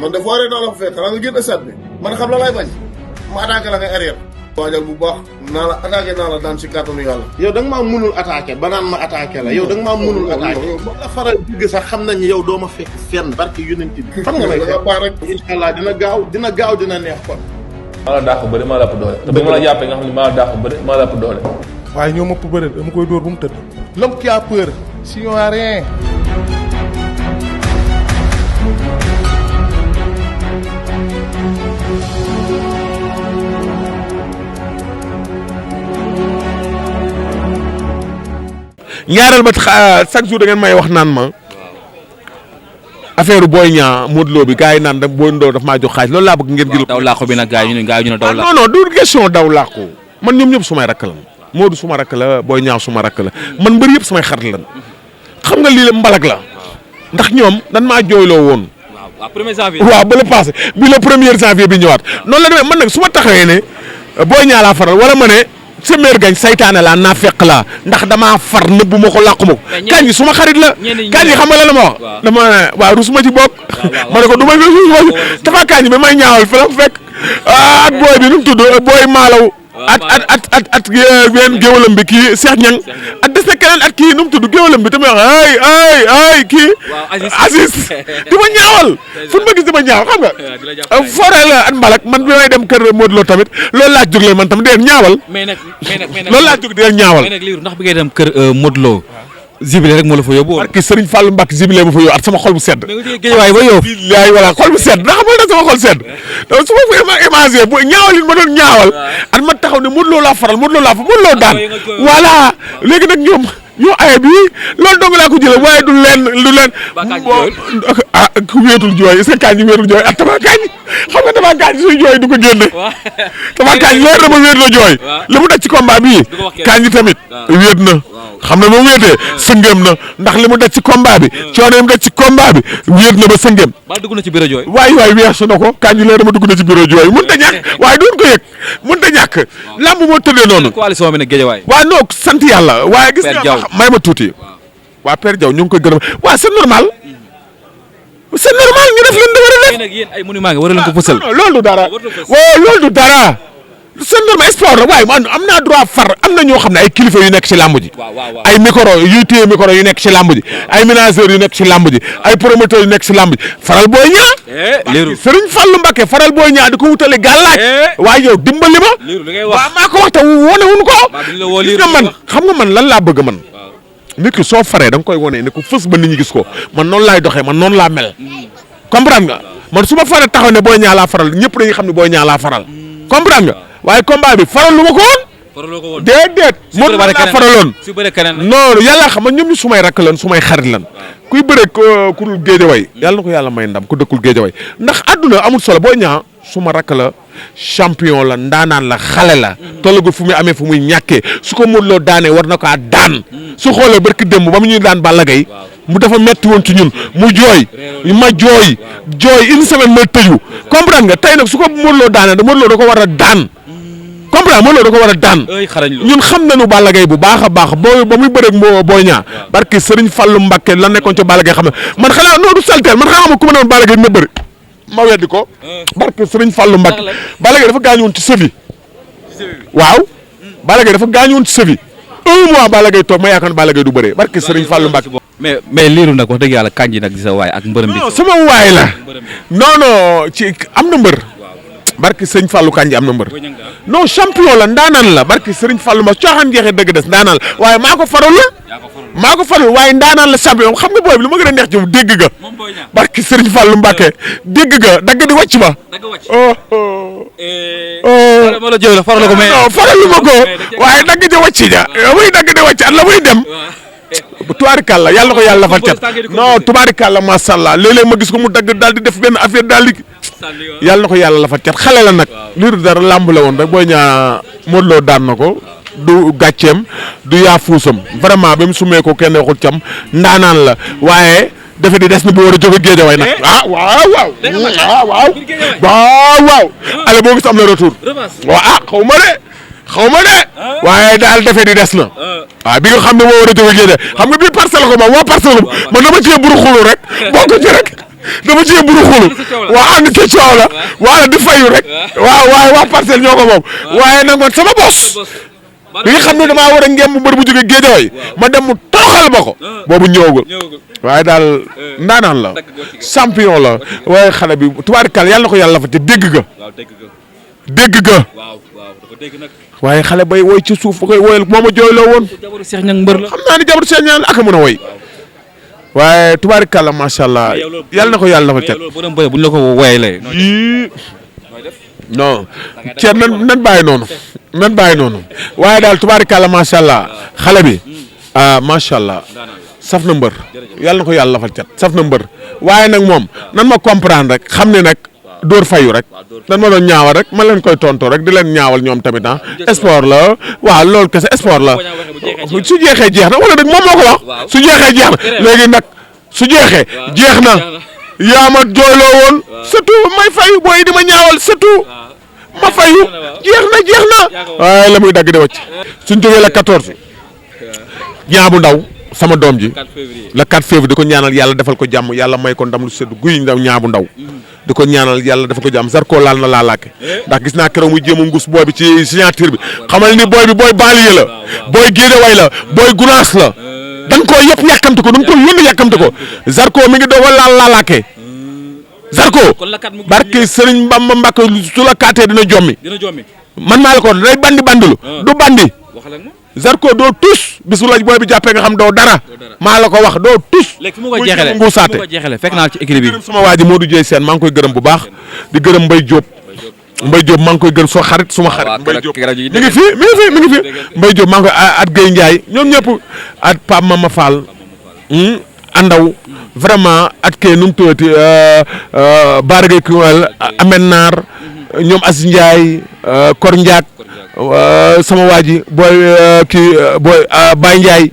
man de fooree naa la fa fekk xanaa nga génn stade bi man xam la lay bañ ma attaqué la ngay arrière. waajal bu baax naa la attaqué naa la daan si kàttanu yàlla. yow da nga maa mënul attaqué ba naan ma attaqué la yow da nga maa mënul attaqué. ba la faral digg sax xam nañ yow doo ma fekk fenn barke yonent bi. fan nga may fekk baax rek. incha allah dina gaaw dina neex kon. maa la dàq bëri maa la ëpp doole. te bu ma la jàppee nga xam ne maa la dàq bëri maa la ëpp doole. waaye ñoo ma ëpp bëri dama koy dóor bu mu tëdd. l'homme qui a peur sinon rien. ñaareel ba chaque jour da ngeen may wax naan ma affaire Boy Niang Modou Lo bi gars yi naan da Boy Ndoo daf maa jox xaalis loolu laa bëgg ngeen. waaw daw làqu bi nag gars yi ñu ne daw làqu. non non du question daw làqu man ñoom ñëpp sumay rakk la Modou suma rakk la Boy Niang suma rakk la man mbër yëpp samay xarit lan xam nga lii la mbalag la ndax ñoom dan maa jooyloo woon. waaw premier janvier. waaw ba le passé bi le premier janvier bi ñëwaat noonu la demee man nag su ma taxawee ne Boy Niang laa faral wala ma ne. sa meer gañ saytaane laa naa fekk laa ndax damaa far nëbbu ma ko làqu ma ko kañ gi suma xarit la kañ gi xam nga la ma wax dama waaw rusuma ci bokk ma ne ko du ma dafa kañ bi may ñaawal fi la fekk at booy bi nu mu tudd booy maalaw at ween géwalam bi kii Cheikh Niang at des na keneen at kii nu mu tudd géwalam bi tamit wax ay kii Aziz di ma ñaawal fu ma gis di ma ñaaw xam nga forel at mbalak man bi may dem kër Modou Lo tamit loolu laa jóg leen man tam di leen ñaawal loolu laa jóg di leen ñaawal mais nag liiru ndax bi ngay dem kër Modou Lo Zibile rek moo la fa yóbbu woon. barke Serigne Fallou Mbacke Zibile ma fa yóbbu at sama xol bu sedd. mais nga jógee Géejawaay ba yow. billaay voilà xol bu sedd ndax xamal na sama xol sedd. donc su ma fa imaginer bu ñaawal ma doon ñaawal. at ma taxaw ne Modou Lo laa faral Modou Lo daan. voilà léegi nag ñoom aye bi loolu dong laa ko jëlee waaye du leen. wéetul jooy est-ce que kañ wéetul jooy at Tapha Kañ xam nga Tapha Kañ suy jooy du ko génne. Tapha Kañ leer na ma wéet la jooy. li mu daj ci combat bii. kañ tamit wéet na. xam na moom wéetee sëngeem na ndax li mu daj ci combat bi coono yi mu daj ci combat bi wéet na ba sëngeem. ba dugg na ci bureau jooy. waay weesu na ko kañ leer ma dugg na ci bureau jooy mënut a ñàkk waaye doon ko yëg mënut a ñàkk lamb moo tëddee noonu. coalition bi nag Géejawaay. waaw non sant yàlla waaye gis nga may ma tuuti. waa Père Diaw ñu ngi koy gërëm waaw c'est normal ñu def leen da war a def. yéen ak yéen ay monument nga war leen ko fësal. loolu du dara loolu du dara. c'est normal sport la waaye man am naa droit far am na ñoo xam ne ay kilifa yu nekk ci làmb ji. ay micro yuy téye micro yu nekk ci làmb ji. ay ménageurs yu nekk ci làmb ji. ay promoteurs yu nekk ci làmb ji faral Boy Niang. liiru Serigne Fallou Mbacké faral Boy Niang di ko wutale gàllaaj. waaye yow dimbali ma. liiru li ngay wax waaw maa ko wax te wone wuñ ko. gis nga man xam nga man lan laa bëgg man. nit ki soo faree da nga koy wone ne ko fës ba nit ñi gis ko man noonu laay doxee man noonu laa mel. comprendre nga man su ma faree taxaw ne Boy Niang laa faral ñëpp dañuy xam ne Boy Niang laa faral. comprendre nga waaye combat bi faral lu ma ko woon. faraloo ko woon déedéet. moom laa faraloon su bëree keneen non yàlla xam nga ñoom ñu sumay rakk lan sumay xarit lan. kuy bëre ku dul Géejawaay yàlla na ko yàlla may ndam ku dëkkul Géejawaay ndax àdduna amul solo Boy Niang suma rakk la champion la ndaanaan la xale la. tollagul fu muy amee fu muy ñàkkee su ko Modou Lo daanee war na ko daan. su xoolee barki démb ba mu ñuy daan Balla Gaye mu dafa metti woon ci ñun mu jooy ma jooy une semaine ma tëju comprendre nga tey nag su ko Modou Lo daanee Modou Lo da ko war a daan. comprendre Modou Lo da ko war a daan ñun xam nañu Balla Gaye bu baax a baax ba muy bëreeg Boy Niang barki Serigne Fallou Mbacké la nekkoon ca Balla Gaye xam ne man xanaa noo du salteel man xanaa ma ku ma ne woon Balla Gaye dina bëri ma weddi ko barki Serigne Fallou Mbacké Balla Gaye dafa gaañu woon ci sëfi waaw Balla Gaye dafa gaañu woon ci sëfi 1 mois Balla Gaye toog ma yaakaar ne Balla Gaye du bëree barki Serigne Fallou Mbacké mais liiru nag wax dëgg yàlla Kandji nag di sa waay ak mbërëm bi. non sama waay la non ci am na mbër barki Serigne Fallou Kandji am na mbër non champion la ndaanaan la barki Serigne Fallou ma cooxaan jeexee dëgg des ndaanaan la waaye maa ko farul waaye ndaanaan la champion xam nga booy bi lu ma gën a neex ci dégg ga barki Serigne Fallou Mbacké dégg ga dagg di wàcc ba ma la jëw la faral ko mais non faralu ma ko waaye dagg di wàcc ja muy dagg di wàcc at la muy dem tubaarikàlla yàlla ko yàlla fa cat non tubaarikàlla macha allah léeg-léeg ma gis ko mu dagg daal di def benn affaire daal di yàlla na ko yàlla la fa cat xale la nag liiru dara làmb la woon rek Boy Niang Modou Lo daan na ko du gàcceem du yaafuusam vraiment ba mu sumee ko kenn waxul cam ndaanaan la waaye defe di des na bu war a jóge Géejawaay nag waaw ale boo gis am na retour waaw xaw ma de waaye daal defe di des na waaw bi nga xam ne moo war a jóge Géejawaay xam nga bii parcelle ko moom moo parcelle man dama cee buru xulu rek bokk ci rek dama cee buru xulu waaw ànd ca coow la waaw di fayu rek waaw waaye waa parcelle ñoo ko moom waaye nag man sama bos bi nga xam ne damaa war a ngem bu mbër bu jóge Géejawaay ma dem mu tooxal ma ko boobu ñëwagul waaye daal ndaanaan la champion la waaye xale bi tubaarikàlla yàlla na ko yàlla fa te dégg ga waaye xale bay woy ci suuf ba koy woyal moo ma jooyloo woon xam naa ni jabaru Cheikh Niang la ak a mën a woy waaye tubaarikàlla macha allah yàlla na ko yàlla fa cat bu ñu la ko woyalee non ceer nan bàyyi noonu waaye daal tubaarikàlla macha allah xale bi macha allah saf na mbër yàlla na ko yàlla fa cat saf na mbër waaye nag moom nan ma comprendre rek xam ne nag dóor fayu rek dan ma doon ñaawal rek ma leen koy tontoo rek di leen ñaawal ñoom tamit sport la waaw loolu kese sport la su jeexee jeex na wala nag moom moo ko wax su jeexee jeex na léegi nag su jeexee jeex na yaa ma jooyloo woon surtout may fayu booy di ma ñaawal surtout ma fayu jeex na waaye la muy dagg di wacc suñ jógee la 14 ñaabu ndaw sama doom ji le 4 février di ko ñaanal yàlla defal ko jàmm yàlla may ko ndam lu sedd guy ndaw ñaabu ndaw di ko ñaanal yàlla defal ko jàmm Zarko laal na laalaake ndax gis naa keroog muy jéem a ngus booy bi ci signature bi xamal ni booy bi booy banlieue la booy Guédiawaye la booy Gunaas la dañ koo yëpp yàkkamte ko dañ ko yónni yàkkamte ko Zarko mi ngi doog a laal laalaake Zarko barke Serigne Bamba Mbacke su la kaatee dina jommi man maa la ko day bandi bandilu du bandi Zarko doo tus bisu la booy bi jàppee nga xam doo dara maa la ko wax doo tus. léegi fu mu ko jeexalee fekk naa ci équilibre bi. sama waa ji Modou Dieye Sène maa ngi koy gërëm bu baax di gërëm Mbaye Diop maa ngi koy gërëm suma xarit Mbaye Diop mi ngi fi Mbaye Diop maa ngi koy at Guèye Ndiaye ñoom ñëpp at Pape Mama Fall andaw vraiment at kee nu mu tuddati Baara Gueye Kiwel Amen Naar ñoom Aziz Ndiaye Kor Ndiak sama waa ji booy Baye Ndiaye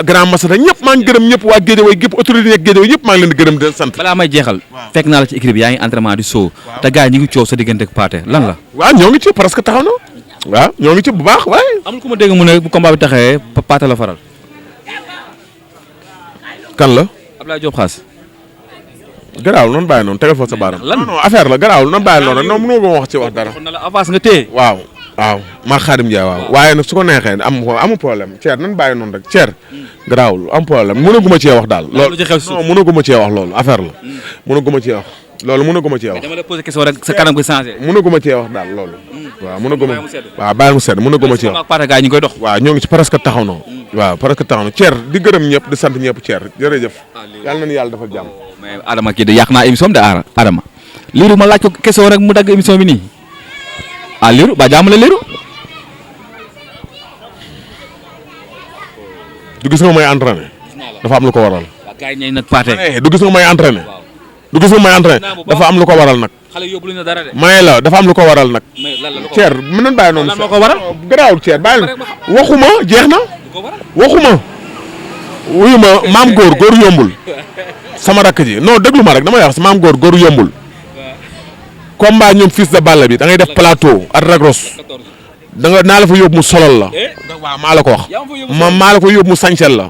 grand Masata ñëpp maa ngi gërëm ñëpp waa Guédiawaye gépp autorité nekk Guédiawaye ñëpp maa ngi leen di gërëm di leen sant. balaa may jeexal fekk naa la ci équipe bi yaa ngi entraînement di soo te gars yi ñu ngi coow sa diggante ak Pathé lan la. waaw ñoo ngi ci parce que taxaw na waaw ñoo ngi ci bu baax waaye. amul ku ma dégg mu ne bu combat bi taxawee Pathé la faral. kan la. Abdoulaye Diop Xaas. garaawul noonu bàyyi noonu tegal foofu sa baaram. lan non affaire la garaawul noonu bàyyi noonu rek non mënoo ko wax ci wax dara. na la avance nga téye. waaw maa Xaadim Ndiaye waaw waaye nag su ko neexee amu problème Thier nan bàyyi noonu rek Thier garaawul am problème mënaguma cee wax daal. loolu non mënaguma cee wax loolu affaire la. mënaguma cee wax loolu mënaguma cee wax. dama la posé question rek sa kanam gi changé. mënaguma cee wax daal loolu. waaw mënaguma waaw bàyyi mu sedd mënaguma cee wax. Pathé gars yi ñu koy dox. waaw ñoo ngi ci presque taxaw na. waaw presque taxaw na Thier di gërëm ñëpp di sant ñëpp Thier jërëjëf. yàlla nañu yàlla dafa jàmm. mais Adama kii de yàq naa émission bi de Adama. Lirou ma laaj ko question rek mu dagg émission bi nii Lirou ba jàmm la Lirou. du gis nga may entraîné dafa am lu ko waral. waaw gars yi ñooy nag Pathé. du gis nga may entraîné. du gis nga may entraîné dafa am lu ko waral nag. xale yóbbu lu ñu dara de. may la dafa am lu ko waral nag. Thier mën nañu bàyyi noonu. lan moo ko waral garaawul Thier bàyyi waxuma jeex na. waxuma. wuyu ma maam góor yombul. sama rakk ji non déglu ma rek dama wax maam góor yombul. combat ñoom fils de Balla bi da ngay def plateau at ragros. naa la fa yóbbu mu solal la. waaw maa la ko wax. maa la ko yóbbu mu sañsel la.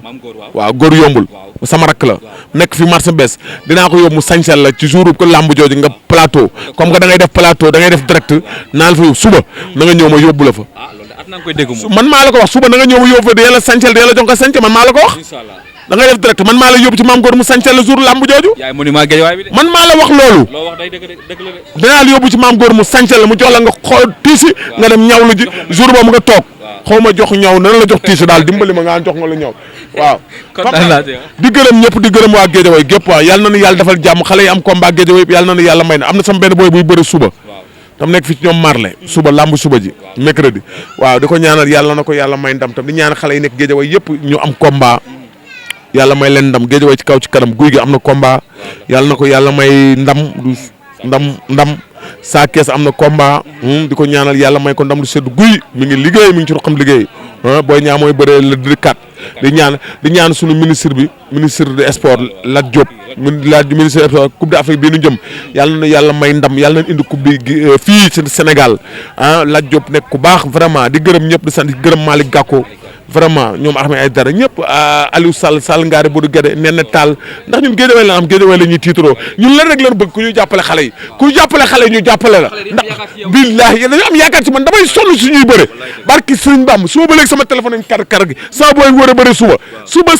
waaw góor yombul. sama rakk la nekk fi marché bees dinaa ko yóbbu mu sañsel la ci jour ko lamb jooju nga plateau comme que da ngay def plateau da ngay def direct naa la fa yóbbu suba na nga ñëw ma yóbbu la fa. man maa la ko wax suba na nga ñëw ma yóbbu fa di yàlla sañsel di yàlla jox ko sañse man maa la ko wax. da ngay def direct man maa la yóbbu ci maam góor mu sañsel la jour lamb jooju. man maa la wax loolu. dinaa la yóbbu ci maam góor mu sañsel la mu jox la nga xool tiisi nga dem ñaw lu ji jour boobu nga toog xaw ma jox ñaw na la jox tiisi daal dimbali ma nga jox nga lu ñaw waaw. di gërëm ñëpp di gërëm waa Guédiawaye gépp waaw yàlla na nu yàlla defal jàmm xale yi am combat Guédiawaye yëpp yàlla na nu yàlla may na am na sama benn booy buy bëri suba tam nekk fi ci ñoom marle suba lamb suba ji mercredi waaw di ko ñaanal yàlla na ko yàlla may ndam tam di ñaanal xale yi nekk Guédiawaye yëpp ñu am combat yàlla may leen ndam Guédiawaye ci kaw ci kanam guy gi am na combat yàlla na ko yàlla may ndam saa kees am na combat di ko ñaanal yàlla may ko ndam lu sedd guy mi ngi liggéey mi ngi ci xam liggéey booy ñaa mooy bëree le 4 di ñaan suñu ministre des sports Lat Diop ministre des sports coupe d'Afrique bii nu jëm yàlla na yàlla may ndam yàlla na indi coupe bi fii ci Sénégal Lat Diop nekk ku baax vraiment di gërëm ñëpp di sant di gërëm Malick Gakou vraiment ñoom Ahmed Aïdara ñëpp Aliou Sall Ngaari Bodu Gede Nene Tall ndax ñun Guédiawaye la am Guédiawaye la ñuy tiitaroo ñun lan rek lañ bëgg ku ñu jàppale xale yi ku jàppale xale yi ñu jàppale la ndax billaahi dañu am yaakaar ci man damay sonn suñuy bëre barki Sëriñ Bamba suba ba léegi sama téléphone nañ kar gi saa booy war a bëre suba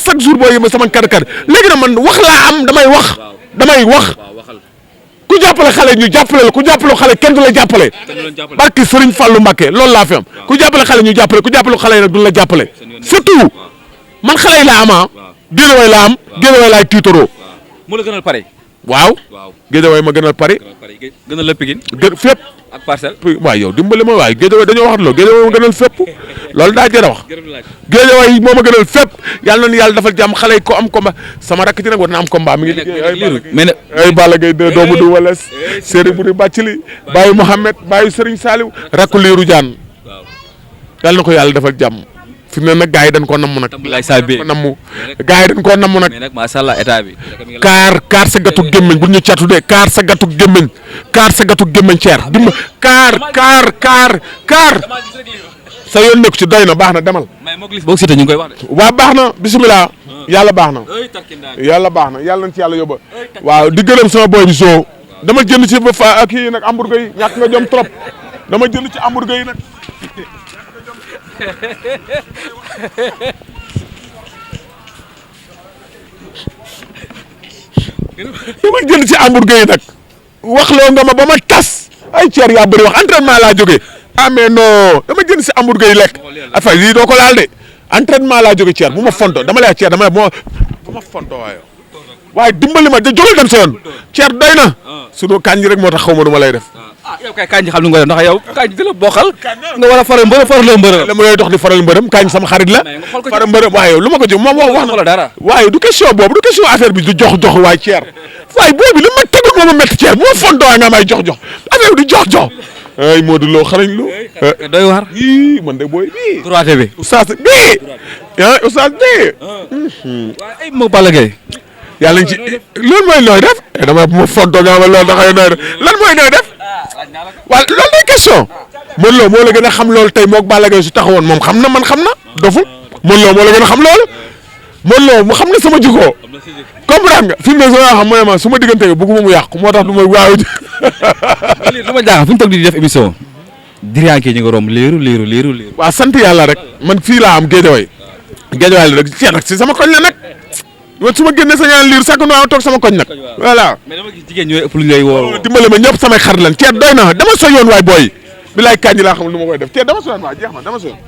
chaque jour booy yëma sama kar léegi na man wax laa am damay wax ku jàppale xale ñu jàppale la ku jàppale xale kenn du la jàppale barki Sëriñ Fallou Mbacké loolu laa fi am ku jàppale xale ñu jàppale ku jàppale xale yi nag duñ la jàppale surtout man xale yi laa am Guédiawaye laa am Guédiawaye laay tiitaroo mu la gënal pare waaw Guédiawaye ma gënal Paris gënal la Pikine fépp ak Parcelles waaw yow dimbali ma waaye Guédiawaye dañoo waxat loolu Guédiawaye ma gënal fépp loolu daa jër a wax Guédiawaye moo ma gënal fépp yàlla na yàlla dafal jàmm xale yi ko am combat sama rakk ci nag war na am combat mi ngi liggéey ay Balla Gaye doomu du wala Serigne Budi Bàccili Baye Mohamed Baye Serigne Saliou rakku Liiru Jaan yàlla na ko yàlla dafal jàmm fi mu ne nag gars yi dañ koo namm nag. ko namm gars yi dañ koo namm nag. mais nag macha allah état bi. kaar sa gatu gémmiñ bu ñu catu de kaar sa gatu gémmiñ ceer dimba kaar sa yoon nekku ci doy na baax na demal. mais moog lis boog Siteu ñu ngi koy wax de. waaw baax na bisimilah. yàlla baax na. yàlla nañ ci yàlla yóbba. waaw di gërëm sama boy bi soo. dama jënd ci ba fa kii nag hamburger yi ñàkk nga jom trop dama jënd ci hamburger yi nag. dama jënd ci hamburger yi nag wax loo nga ma ba ma tas ay ceer yaa bëri wax entraînement laa jógee mais non dama jënd si hamburger yi lekk affaire lii doo ko laal de entraînement laa jóge ceer bu ma fonto dama lay ceer dama lay bu ma fonto waaye dimbali ma da jógal dem sa yoon ceer doy na sunu kañ rek moo tax xaw ma du ma lay def yow kay kañ xam lu nga def ndax yow kañ di la bokkal nga war a faral mbërëm la ma lay dox di faral mbërëm kañ sama xarit la faral mbërëm waaye lu ma ko jóg moom wax na dara waaye du question boobu du question affaire bi du jox waaye ceer waaye boobu li ma tëgg moo ma métti ceer bu ma fonto waaye nga may jox affaire bi du jox ay Modou Lo xarañ Lo doy waar ii man de booy bii droite bi oustaz bii oustaz bii waaye ay moo Balla Gaye yàlla ci loolu mooy nooy def dama bu ma fonto nga ma loolu da xëy nooy def lan mooy nooy def waaw loolu day question Modou Lo moo la gën a xam loolu tey moog Balla Gaye su taxawoon moom xam na man xam na doful Modou Lo moo la gën a xam loolu Modou Lo mu xam na sama jikko comprendre nga fi mu ne sama xam mooy ma su ma diggante bëgguma mu yàqu moo tax du ma waaw lu ma jaaxal fu ñu toog di def émission diriyanke ñu nga romb liiru waaw sant yàlla rek man fii laa am Guédiawaye la rek ceer nag si sama koñ la nag man su ma génnee sa ñaan liir sàkk naa toog sama koñ nag voilà. mais dama gis jigéen ñooy ëpp lu ñu lay woo. dimbale ma ñëpp samay xarit lan ceeb doy na dama soyoon waay booy bi laay kañ laa xam nu ma koy def ceeb dama soyoon waay jeex na dama soyoon.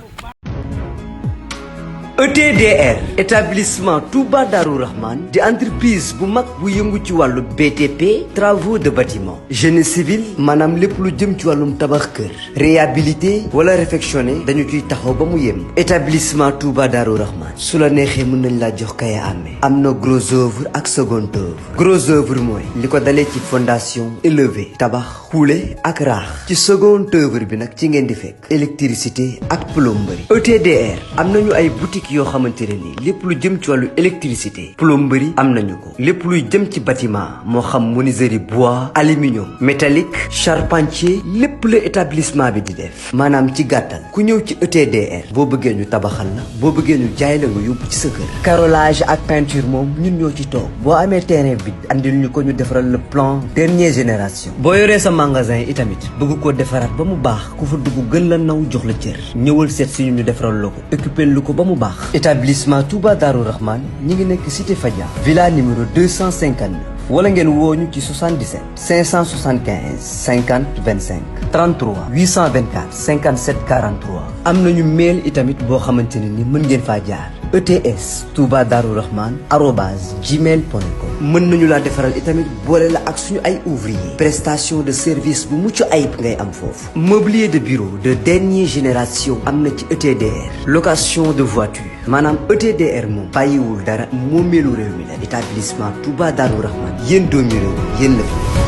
ETDR établissement Touba Darou Rahman di entreprise bu mag bu yëngu ci wàllu BTP travaux de bâtiment génie civil maanaam lépp lu jëm ci wàllum tabax kër réhabilité wala réfectionné dañu ciy taxaw ba mu yem établissement Touba Darou Rahman su la neexee mën nañ laa jox kaya amee am na gros œuvre ak second œuvre gros œuvre mooy li ko dalee ci fondation élevé tabax xuule ak raax ci second œuvre bi nag ci ngeen di fekk électricité ak plomberie ETDR am nañu ay boutique yoo xamante ne nii lépp lu jëm ci wàllu électricité plomberie am nañu ko lépp luy jëm ci bâtiment moo xam menuiserie bois aluminium métallique charpentier lépp la établissement bi di def maanaam ci gàttal ku ñëw ci ETDR boo bëggee ñu tabaxal la boo bëggee ñu jaay la nga yóbbu ci sa kër carrelage ak peinture moom ñun ñoo ci toog boo amee terrain bi andil ñu ko ñu defaral le plan dernière génération boo yoree sa magasin itamit bëgg koo defaraat ba mu baax ku fa dugg gën la naw jox la cër ñëwal seet si ñu defaral la ko occupé lu ko ba mu baax établissement Touba Darou Rahman ñi ngi nekk cité Fadia villa numéro 259 wala ngeen woo ñu ci 77 575 50 25 33 824 57 43 am nañu mail itamit boo xamante ne ni mën ngeen faa jaar ETS Touba Darou Rahman @gmail.com mën nañu laa defaral itamit boole la ak suñu ay ouvrier prestation de service bu mucc ayib ngay am foofu mobilier de bureau de dernière génération am na ci ETDR location de voiture maanaam ETDR moom bàyyiwul dara moomeelu réew mi la établissement Touba Darou Rahman yéen doomi réew yéen la fi